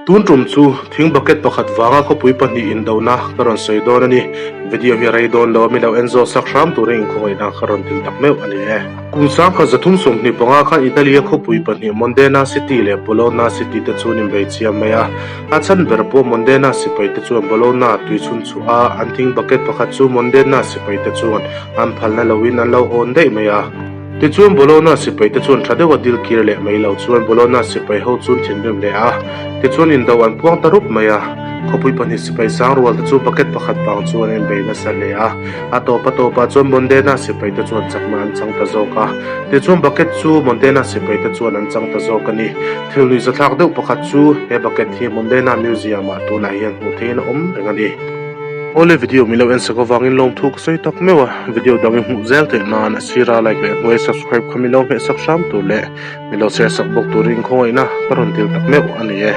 Tun tum chu thing bucket pakhat vanga khawpui pahnih indona ka rawn sawi dawn a ni. Video hi a rei dawn lo a, mi lo en zawk sak hram turin inkhawngaihna ka rawn dil tak meuh a ni e. Kum sangkhat 325 khan Italy-a khawpui pahnih Modena City leh Bologna City te chu an inbei chiam mai a. A chhan ber pawh Modena sipai te chuan Bologna tui chhun chhuah a, an thing bucket pakhat chu Modena sipai te chuan an phalna loin an lo hawn daih mai a. Tichuan Bologna sipai te chuan tha deuha dil kir leh mai lo chuan Bologna sipai ho chu an thinrim leh a, tichuan indo an puang ta rup mai a. Khawpui pahnih sipai sang rual te chu bucket pakhat vang chuan an inbei nasa hle a, a tawp a tawpah chuan Modena sipai te chuan chakna an chang ta zawk a. Tichuan bucket chu Modena sipai te chuan an chang ta zawk a ni. Thil nuihzathlak deuh pakhat chu he bucket hi Modena Museum ah tunah hian hmuh theihin a awm reng a ni. Awle video min lo en sak avangin lawmthu ka sawi tak meuh a, video dang i hmuh zel theih nan a sira like leh hnuai subscribe kha min lo hmeh sak hram tur leh min lo share sak bawk turin khawngaihna ka rawn dil tak meuh a ni e.